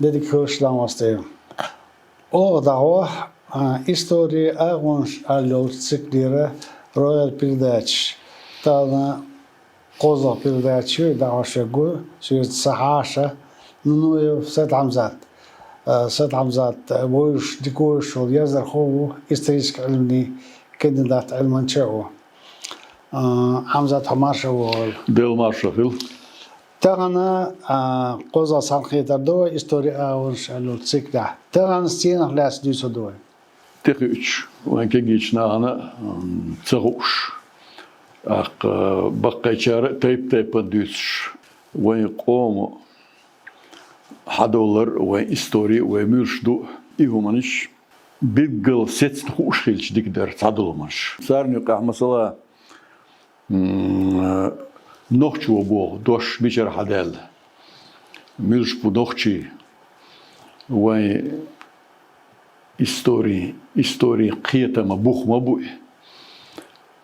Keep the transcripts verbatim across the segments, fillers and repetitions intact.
Дедик хилаш ламастер. Оха дӀахьо, а, истори агӀонаш аьлла йолча циклера рогӀера передачаш. Тахана кхозлагӀа передача ю, дӀахьош эггара, соьца са хьаша, Нунуев Сайд-Хьамзат. А, Сайд-Хьамзат, а, вуйш, дика вуйш вола яздархо ву, исторически Ӏилманийн кандидат Ӏилманча а ву. А, Хьамзат, хьо марша вогӀийла. Даьла марша хила. Тахана, а, кхозлагӀа цхьана хетар ду вай истори агӀонаш аьлла йолча циклехь. Тахана сенах лаьца дуьйцур ду вай? ТӀекхуьучу вайн кегийчу нахана, м, ца хууш, тӀаккха баккхийчара а тайп-тайпана дуьйцуш, вайн къомо хьадовлар, вайн истори, вай муьлш ду, и хӀуманаш билггал сецна хууш хилча дика дара цхьадолу хӀуманаш. Царна юкъахь, масала, м, нохчо боху дош мичара хьадаьлла, муьлш бу нохчий, вайн истори, историн кхетама бух ма бу и.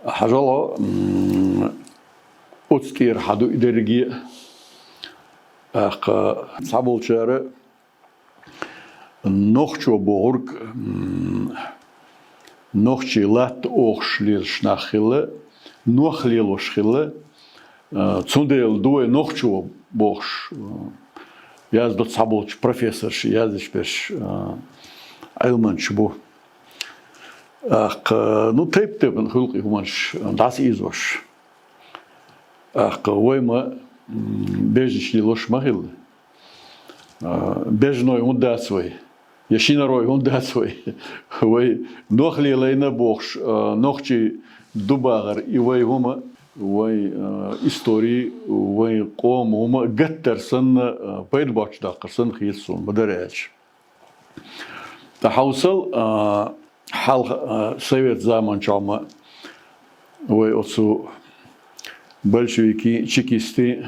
Хьажал, м, оцу тӀера хьаду и дерриге а. ТӀаккха цхьаболчара нохчо бохург, м, нохчий латта охуш лелаш нах хилла, нох лелош хилла, а, цундела ду вай нохчо бохуш, а, яздо цхьаболчу профессорша, яздечу берш, а, Ӏилманчаш бу. ТӀаккха, ну, тайп-тайпана хуьлу-кх и хӀуманаш дӀасаийзош. ТӀаккха вай ма, м, бежнаш лелош ма хилла. А, бежной хӀунда дац вай? Я шинарой хӀунда дац вай? Вай нох лелайна бохуш, а, нохчий ду бахар, и вай хӀума, вай, а, истори, вай къоман хӀума гаттар санна, а, пайда боцуш даккхар санна хета суна, ма-дарра аьлча. Ткъа хьовсал, а, хьалха, а, совет заман чохь ма вай оцу большевики, чекисти,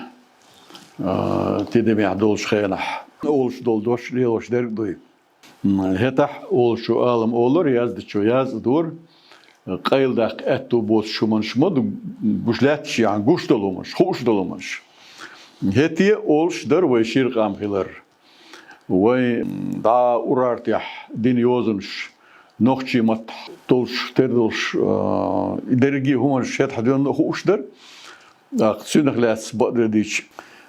а, тидамехь долчу хенахь олуш долу дош лелош дерг дуй. М, хӀетахь олучу алам олура, яздечо яз а дора, къайладаккха аьтту боцуш хӀуманаш ма ду, гуш лаьтташ яхьан гуш долу хӀуманаш, хууш долу хӀуманаш. ХӀетте олуш дара вай шира къам хилар. Вай, м, дӀа Урартехь дина йозанаш, нохчийн маттахь долуш, тера долуш, а, и дерриге а хӀуманаш хӀетахь дуьйна а хууш дара. ТӀаккха цуьнах лаьцна бакъдерг дийцича,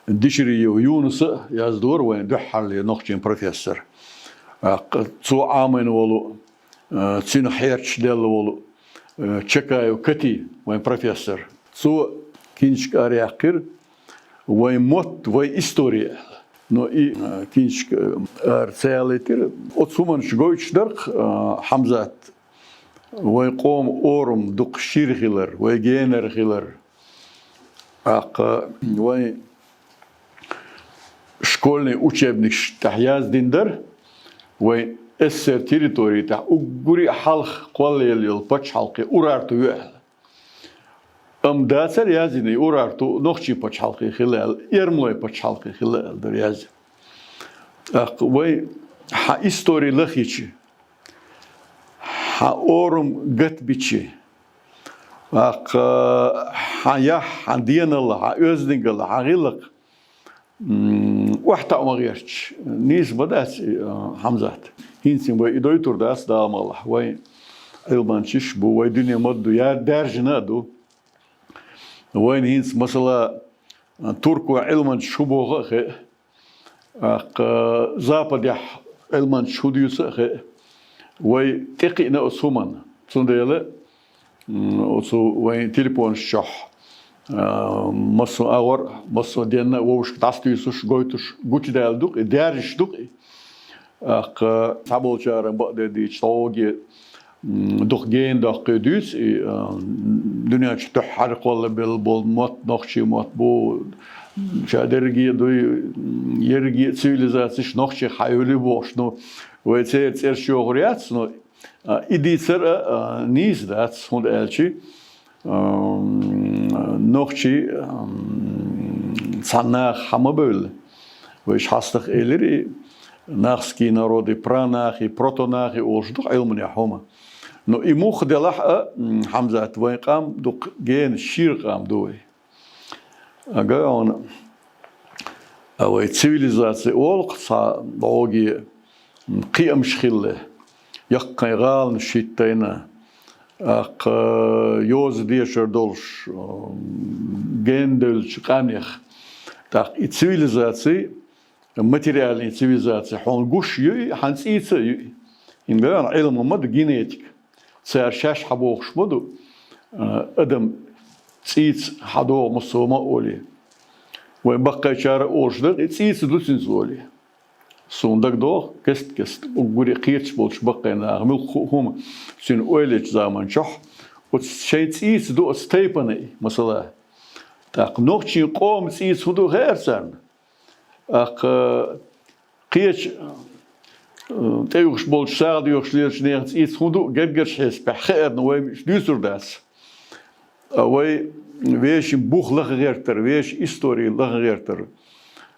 Дишириев Юнуса а яздора вайн дуьххьарлера нохчийн профессор. ТӀаккха цо Ӏамийна волу, а, цуьнан хьерчаш делла волу, а, Чакаев Кати, вайн профессор. Цо киншка араяьккхира, вайн мотт, вайн истори аьлла. Но и, а, киншка ара ца ялийтира. Оцу хӀуманаш гойтуш дара-кх, а, Хьамзат, вайн къоман орам дукха шира хилар, вайн генара хилар. ТӀаккха вайн школьный учебникаш тӀехь яздина дара, вайн СССР территори тӀехь уггаре а хьалха кхоллаелла йолу пачхьалкх Урарту ю аьлла. Амма дацара яздина и Урарту нохчийн пачхьалкх хилла аьлла, эрмалойн пачхьалкх хилла аьлла дара яздина. ТӀаккха вай хьан истори лахийча, хьан орам гатбича, тӀаккха хьан яхь, хьан денал, хьан оьздангалла, хьан гӀиллакх, м, охьатаӀа ма гӀерташ, нийса ма дац и, а, Хьамзат. ХӀинца вай и дойтур дац, Дала мукъ лахь. Вай Ӏилманчаш а бу, вай дуьне ма ду, я даьржина а ду. Вайна хӀинца, масала, туркойн Ӏилманчаш хӀун боху а хиъ, тӀаккха Западехь Ӏилманчаш хӀун дуьйцу а хиъ. Вай тӀекхиъна оцу хӀуманна. Цундела, м, оцу вайн телефонаш чохь, а, массо а агӀор, массо а денна вовшашка дӀасатуьйсуш, гойтуш, гучудаьлла ду-кх и, даьржаш ду-кх и. ТӀаккха цхьаболчара бакъдерг дийцича, тхьогге, м, дукха гена доккхий дуьйцу и, а, дуьнен чу дуьххьара кхоллабелла болу мотт, нохчийн мотт бу, ша дерриге а дуй, ерриге а цивилизацеш нохчех хьайолу бохуш, ну, вай церан цӀераш йохур яц, но А, и дийцар а, а, нийса дац, хӀунда аьлча, ам, нохчий, ам, цхьа наха хьа ма бевлла. Вайша хьастагӀа элира и нахский народы, пранахи, протонахи олуш ду-кх Ӏилманехь хӀума. Но и муха делахь а, м, Хьамзат, вайн къам дукха гена шера къам ду вай. Ага, он, а вай цивилизаци олу-кх цхьа бӀогий кхиамаш хилла, яккхий гӀаланаш хӀиттийна, тӀаккха йоза дешар долуш, м, гена девллачу къаьмнех. ТӀаккха и цивилизаци, материальный цивилизаци хьуна гуш а ю и, хьан цӀийца а ю и. ХӀинца Ӏилма ма ду, генетика. Цара шаьш хьабохуш ма ду, а, адам цӀийца хьадогӀу массо а ма олий. Вайн баккхайчара а олуш дара, и цӀийца ду цуьнца олий. Суна дагадогӀу, кест-кеста, уггаре кхеташ болчу баккхий наха, муьлхха хӀу-, хӀума цуьнан ойла ечу заманчохь, оцу шайн цӀийца ду оцу тайпана и, масала. ТӀаккха нохчийн къоман цӀийца хӀун ду хаьара царна? ТӀаккха кхечу, э, тӀеюхуш болчу, сагӀа доьхуш лелачу нехан цӀийца хӀун ду, гергарчу хьесапехь хаьарна, вай дуьйцур дац. А вай вешан бух лаха гӀертар, вешан истори лаха гӀертар.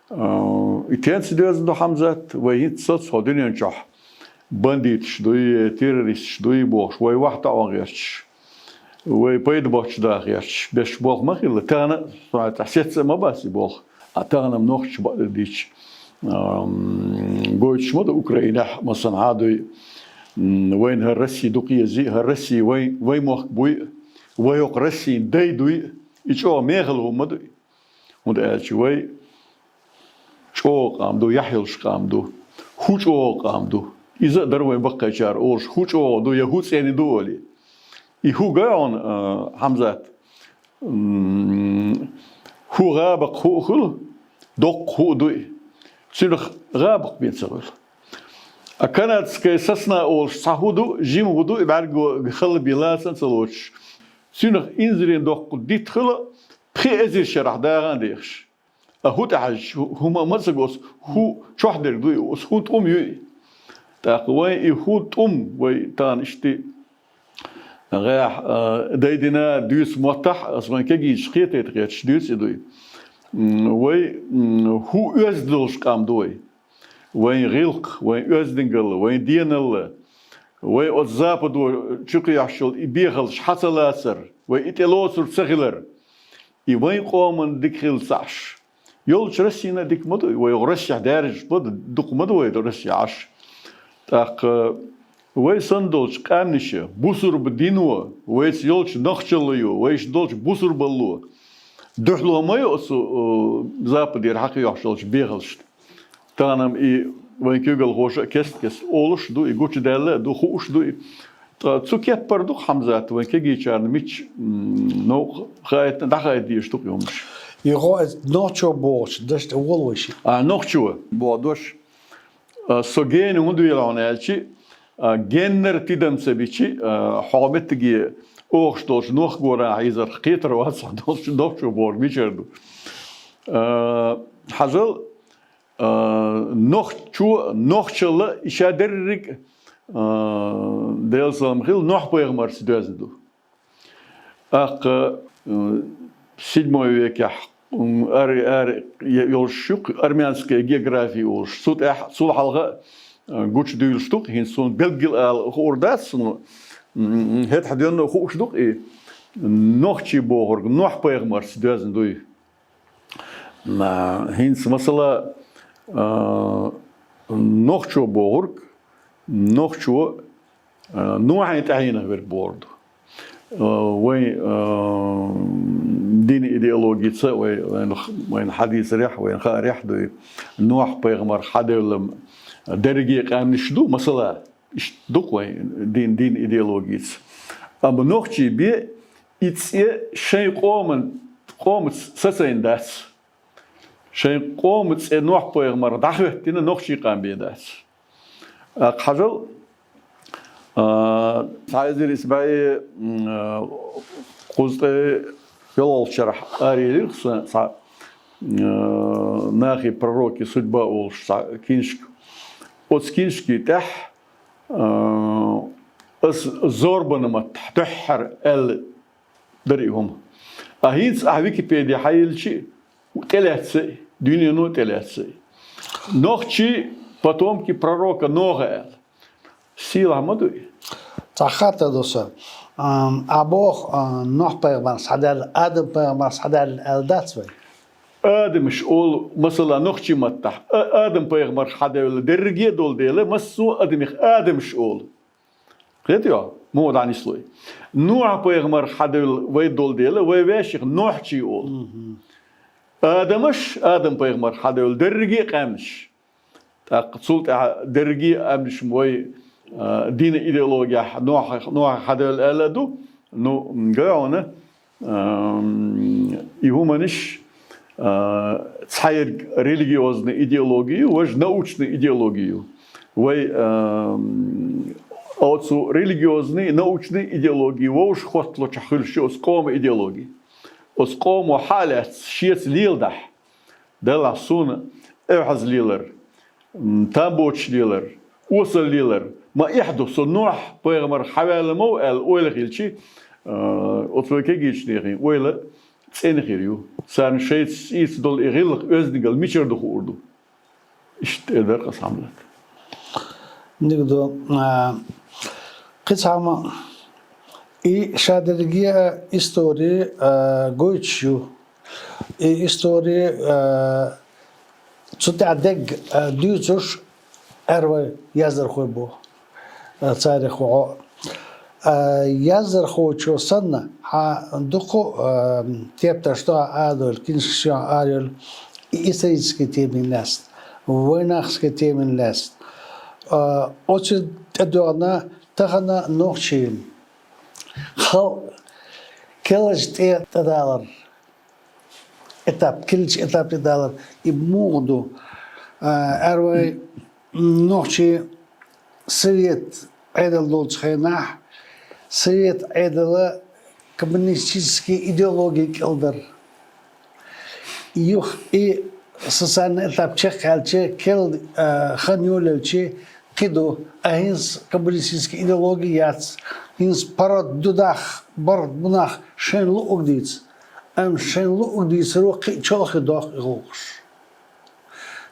А, и тенца доьзна ду, Хьамзат, вай хӀинца сац хьо дуьнен чохь бандиташ дуй, террористаш дуй бохуш, вай вахь таӀо гӀерташ, вай пайда боцчу даха гӀерташ, беш болх ма хилла. Тахана а, цхьа сецца а ма бац и болх. А тахана-м нохча бакъдерг дийцча, ам, гойтуш ма ду Украинехь, масала, хьан дуй, м, вайна хӀара Россия дукха езий, хӀара Россия вай, вай мохк буй, вай хӀокху Россин дай дуй, и чӀогӀа мехала хӀума ма дуй. ХӀунда аьлча вай чӀогӀа къам ду, яхь йолуш къам ду, хӀу чӀогӀа къам ду. Иза а дара вайн баккхайчара олуш, хӀу чӀогӀа ду я хӀу цӀена ду олий. И хӀу гой хьуна, а, Хьамзат? М, хӀу гӀабакх хӀу а хуьлу, доккха хӀу а дуй. Цуьнах гӀабакх бен ца хуьлу. А канадская сосна олуш цхьа хӀу ду, жима хӀу ду, и бӀаьрго халла бен лаца а ца лоцуш. Цуьнах инзаре доккха дитт хила, пхи эзар шарахь дагӀа а дехаш. А хӀу тӀехьаьжча, хӀу-, хӀума ма ца го, оцу хӀу чохь дерг дуй, оцу хӀун тӀум юй. ТӀаккха вайн и хӀун тӀум, вай тахана иштта гӀехь, а, дайдина дуьйцу моттахь, аса вайн кегийчу кхетайта кхеташ дуьйцу и дуй. М, вай, м, хӀу оьзда долуш къам ду вай. Вайн гӀиллакх, вайн оьздангалла, вайн деналла, вай оцу западо чукхоьхьуш йолу и бехалш хьа ца лацар, вай и тӀелоцур ца хилар. И вайн къоман дика хилла ца Ӏаш. Йолчу Россина дика ма ду, вай Россехь даьржаш ма ду, дукха ма ду вай Россехь Ӏаш. ТӀаккха вай санна долчу къаьмнаша, бусурба дино, вайца йолчу нохчалло, вайша долчу бусурбалло дуьхьало ма ю оцу, о, западера хьакхайохьуш йолчу бехалшна. Тахана-м и вайн куьйгалхоша а кест-кеста олуш а ду, и гучудаьлла а ду, хууш а ду и. Ткъа цу кеппара ду-кх, Хьамзат, вайн кегийчарна мичча, м, новкъа хаийтина, дӀахаийта дезаш ду-кх и хӀуманаш. Йо, хьо, нохчо бохучу дашна тӀе вола вай шиъ. А, нохчо боху дош. А, со гена хӀунда вела хьуна аьлча, а, геннара тидам ца бича, а, хьо меттиге охуш долчу нохчо гора хьийзарх кхетар вац хьо долчу нохчо бохург мичара ду. А, хьажал, а, нохчо, нохчалла и ша дерриг, а, Делан салам хила, Нохь-пайхамарца доьзна ду. ТӀаккха, м, седьмой векехь, м, ар-, ар-, йолуш ю-кх армянская география олуш. Цу тӀехь, цул хьалха, а, гучудуьйлуш ду-кх, хӀинца суна билггал ала хуур дац, но, м, хӀетахь доьнна хууш ду-кх и. Нохчий бохург Нохь-пайхамарца доьзна дуй. На, хӀинца масала, а, нохчо бохург, нохчо, а, Нохьан тӀаьхьенах верг бохург ду. А, вайн, а, дин идеологица, вай, вайн, вайн хьадийцарехь, вайн хаарехь дуй, Нохь-пайхамар хьадевлла дерриге къаьмнаш ду, масала, иштта ду-кх вайн дин, дин идеологица. Амма нохчий бен и цӀе шайн къоман, къомаца сацийна дац. Шайн къоман цӀе Нохь-пайхамарх дӀахӀоьттина нохчий къам бен дац. ТӀаккха хьажал, а, цхьа эзар исс бӀе, м, а, кхузткъе ялхалгӀачу шарахь араелира сан цхьа, а, «Нахи пророки. Судьба» олуш цхьа киншка. Оцу киншки тӀехь, а, ас зорбан маттахь дуьххьара аьлла дара и хӀума. А хӀинца ахь Википеди хьайиллчи, тӀелаьцна, дуьнено тӀелаьцна. Нохчий потомки пророка Ноха аьлла. Сийлахь ма дуй? Цхьа хаттар ду сан. Ам, а боху, а, Нохь-пайхамарах схьадаьлла, Адам-пайхамарах схьадаьлла аьлла дац вай? Адамаш олу, масала, нохчий маттахь, а, Адам-пайхамарах схьадевлла дерриге а долу дела, массо а адамех адамаш олу. Кхетий хьо? Муха дӀанислой. Нохь-пайхамарах схьадевлла вай долу дела, вай ваьшшех нохчий олу. Адамаш, Адам-пайхамарах схьадевлла дерриге а къаьмнаш. ТӀаккха цул тӀаьхьа дерриге а къаьмнаш вай, а, дина идеологехь Нохьах, Нохьах схьадевлла аьлла а ду. Ну, гой хьуна, ам, и хӀуманаш, а, цхьаерг религиозный идеология ю, важа научный идеология ю. Вай, ам, оцу религиозный, научный идеология вовшахӀотталучохь хуьлуш ю оцу къоман идеология. Оцу къомо хьа а лаьцна шеца леладахь, делахь суна эвхьаза лелар, м, там боцуш лелар, осал лелар, ма эхь ду, со Нохь-пайхамарах схьаваьлла ма ву аьлла ойла хилчи, а, оцу вай кегийчу нехан ойла цӀена хир ю. Царна шайца цӀийца долу и гӀиллакх оьздангалла мичара ду хуур ду. Иштта тӀе дара-кх аса, Хьамзат. Дика ду, а, кхин цхьа хӀума, и ша дерриге а истори, а, гойтуш ю. И истори, а, цу тӀехь дерг, а, дуьйцуш, аьрру вай яздархой бу, а, царах ву хьо. А, яздархочо санна, хьан дукха, а, тептарш ду хьан арадойла, киншкаш ю хьан арайойла, и исторический темийн лаьцна, вайнахский темийн лаьцна. А, оцу тӀедоьгӀна тахана нохчийн халкъ керлачу тӀе тӀедалар. Этап, керлачу этап тӀедалар, и муха ду? А, аьрру вай нохчий совет Ӏедал долчу хенахь, совет Ӏедала коммунистический идеология кӀел дара. Юха и социальный этап чекхъяьлча, керла, а, хан йолаелча, кхин ду, а хӀинца коммунистический идеология яц, хӀинца паргӀат ду нах, паргӀат бу нах шайна луъург дийца. Амма шайна луъург дийцаро кхин а чолхе дохку и гӀуллакхаш.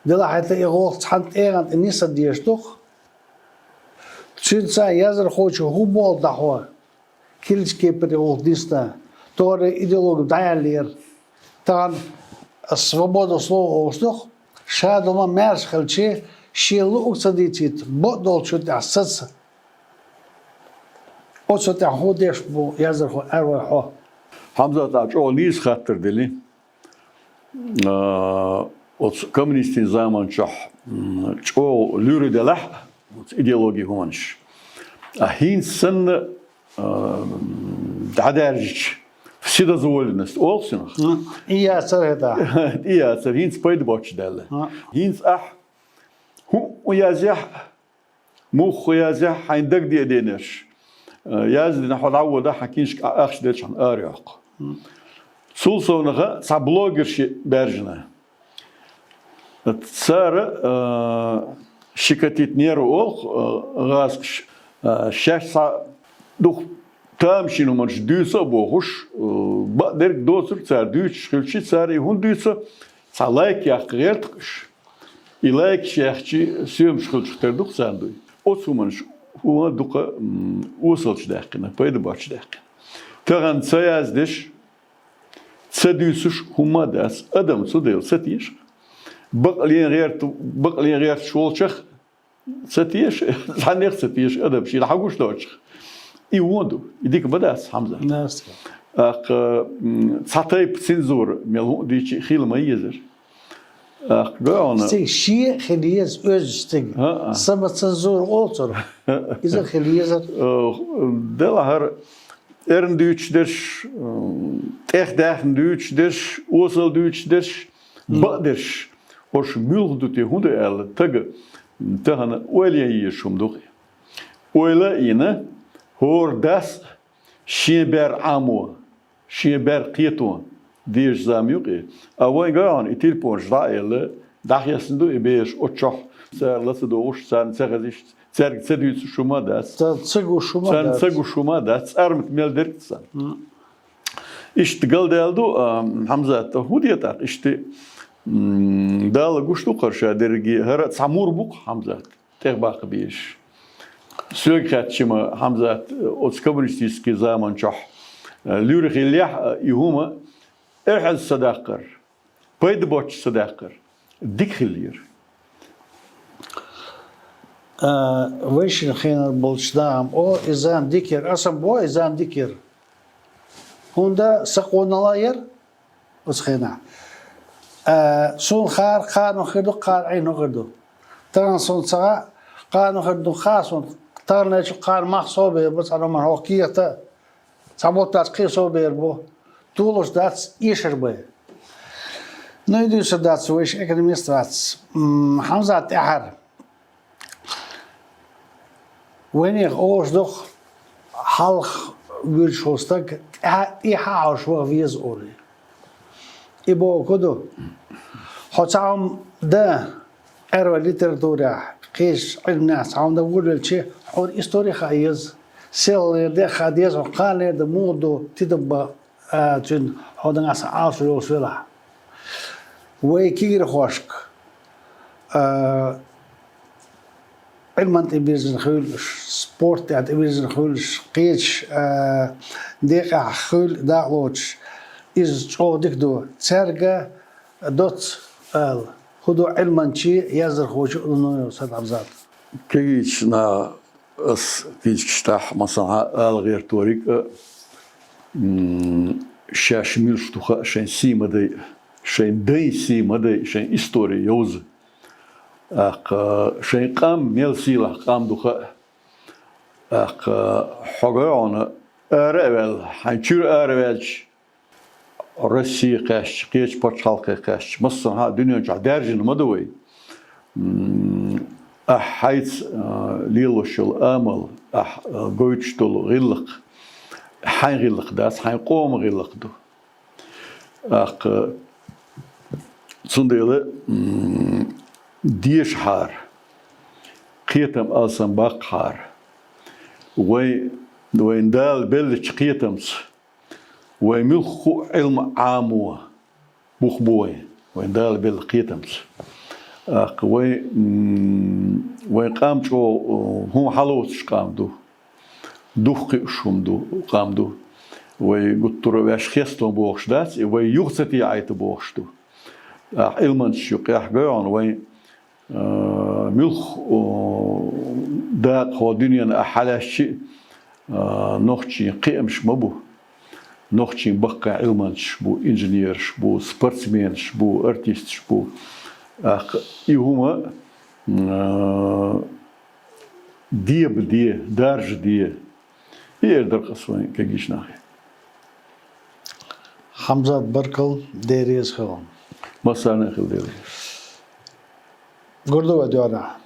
Делахь хӀета и гӀуллакх цхьана тӀегӀан тӀе нисдан дезаш ду-кх. Цуьнца яздархочо хӀун боху дӀахьо? Керлачу кепара гӀуллакх дисна, тохара идеологи дӀаяьллера. Тахана свобода слова олуш ду-кх, ша ду ма маьрша хилча, шен луъург ца дийцийта, бакъдолчун тӀехь саца. Оцу тӀехь хӀун деш бу яздархо, аьрру вай хьо? Хьамзат, ахь чӀогӀа нийса хаттар дели. А, оцу коммунистийн заманчохь, м, чӀогӀа луьра делахь а, оцу идеологин хӀуманаш. А хӀинца санна, а, дӀадаьржича, вседозволенность олу цунах. М, и яцара хӀета. И яцара, хӀинца пайда боцуш даьлла. М. ХӀинца ахь хӀуъу язъяхь, муха язъяхь, хьайн дагадеа денарш, а, яздина хьо дӀаводахь, хьан киншка ахча делча хьуна арайоккху. Цул совнаха цхьа блогерш баьржина. Цара, а, щекотить нервы олу-кх, а, гӀазкхаша, а, шаьш цхьа дукха тамашийна хӀуманаш дуьйцу а бохуш, а, бакъдерг доцург цара дуьйцуш хилча, цара и хӀунда дуьйцу, цхьа лайк яккха гӀерта-кх уьш. И лайкаш яьхча, соьмаш хилчух тера ду-кх царна дуй. Оцу хӀуманаш хӀун дукха, м, осалчу даьккхина, пайда боцуш даьккхина. Тахана ца яздеш, ца дуьйцуш хӀумма а дац, адам цу дела ца теша. Бакълен гӀерта, бакълен гӀерташ волчех ца теша, цхьаннех ца теша адам, шена хьан гуш доцуш. И вон ду, и дика ма дац, Хьамза. Дац. ТӀаккха, м, цхьа тайпа цензура мел хӀуъа дийча хила ма езара. ТӀаккха гой хьуна. Стига шен а хила еза, оьзда стига. ХӀаъ. Самоцензура олу цунах. Иза хила езара. Э, делахь хӀара эрна дуьйцуш дерш, м, тӀех даьхна дуьйцуш дерш, осал дуьйцуш дерш, бакъдерш, уьш муьлха ду те, хӀун ду аьлла, тага тахана ойла ян езаш хӀума ду-кх. Ойла а йина, хӀора дас шен бер Ӏамо, шен бер кхето дезаш зама ю-кх и. А вайн гой хьуна и телефонаш дӀа а елла, дӀахецна ду и бераш оццохь, Цара ла ца догӀуш, царна ца хезаш, цаьрга ца дуьйцуш хӀума дац. Ца ца гуш хӀума Царна дац. Ца гуш хӀума дац, цӀармат мел дерг царна. Иштта галдаьлла ду, а, Хьамзат, хӀун де тӀаккха иштта, м, Дала гуш ду кхар ша дерриге, хӀара цхьа мур бу-кх, Хьамзат, тӀехбаккха безаш. Соьга хаьттача-м, Хьамзат, оцу коммунистический заман чохь, а, луьра хиллехь, а, и хӀума эхь ца даккхар, пайда боццуш ца даккхар, дика хиллера. А, вайшинна хенара болчу нахам о, и зама дика яра, аса-м бо, и зама дика яра. ХӀунда сан къонахалла яра оцу хенахь. А, суна хара кхана хир ду, кхана Ӏийна хир ду. Тахана суна ца хаьа, кхана хир ду, кхана суна, таханачу кхана мах совбер бу, цхьа номер хӀокху кехата, цхьа мотт дац, кхин совбер бу. Толуш дац, эшар бай. Ну, и дуьйцур дац, вайша экономист вац. М, Хьамзат тӀаьхьара. Вайнех олуш доху, хьалха вуьрчу стаг тӀе-, тӀе хьан Ӏаш ваха веза олий. И боху ду. Хьо цхьа хӀума дан, Ӏерван литературехь, кхечу Ӏилманехь цхьа хӀума дан волавелча, хьуна истори хаа еза. Сел лер де хаа деза, хьо кхана лер дан муха ду, тидам бан, а, цуьнан хьо дан аса Ӏалашо йолуш велахь. Вай кегирхошка, а, Ӏилман тӀе бирзина хуьлуш, спорт тӀе тӀе бирзина хуьлуш, кхечу, а, декъехь хуьлу дакъалоцуш, иза чӀогӀа дика ду. Цаьрга доцца ала, хӀун ду Ӏилманчий, яздархочий Уллунов Сад Хьамзат. Кегийчу наха ас кийчкаш тӀехь масанхьа ала гӀерториг а, м, шаьш муьлш ду хаа шайн сий ма дайа, шайн дайн сий ма дайа, шайн истори йовза. ТӀаккха шайн къам мел сийлахь къам ду хаа. ТӀаккха хьо гой хьуна ара а ваьлла, хьайн чуьра ара ваьлча, Россия кхаьчча, кхечу пачхьалкхе кхаьчча, массанхьа а дуьнен чохь даьржина ма ду вай. М, ахь хьайца, а, лелош йолу амал, ахь, а, гойтуш долу гӀиллакх, хьайн гӀиллакх дац, хьайн къоман гӀиллакх ду. ТӀаккха цундела, м, дешахьара, кхетам алсам баккхахьара, вай, вайн Дала беллачу кхетамца, вай муьлхха а Ӏилма Ӏамо бух бу вайн, вайн Дала белла кхетамца. ТӀаккха вай, м, вайн къам чӀогӀа, э, хӀума хьалоцуш къам ду, дух кхиуш хӀума ду, къам ду. Вай гуттара а ваьш хестон бохуш дац, и вай юха ца тӀеӀайта бохуш ду. ТӀаккха Ӏилманчаш юкъехь гой хьуна вайн А, муьлхха, о, дакъа хӀо дуьненан ахь хьалаьцчи, а, нохчийн кхиамаш ма бу. Нохчийн баккхий Ӏилманчаш бу, инженераш бу, спортсменаш бу, артисташ бу. ТӀаккха и хӀума, а, деба де, даржа де. И эр дара-кх ас вайн кегийчу нахе. Хьамзат, баркалла, Дела реза хила. Массарна а хила, Дела реза. Гур ду вай доьгӀна.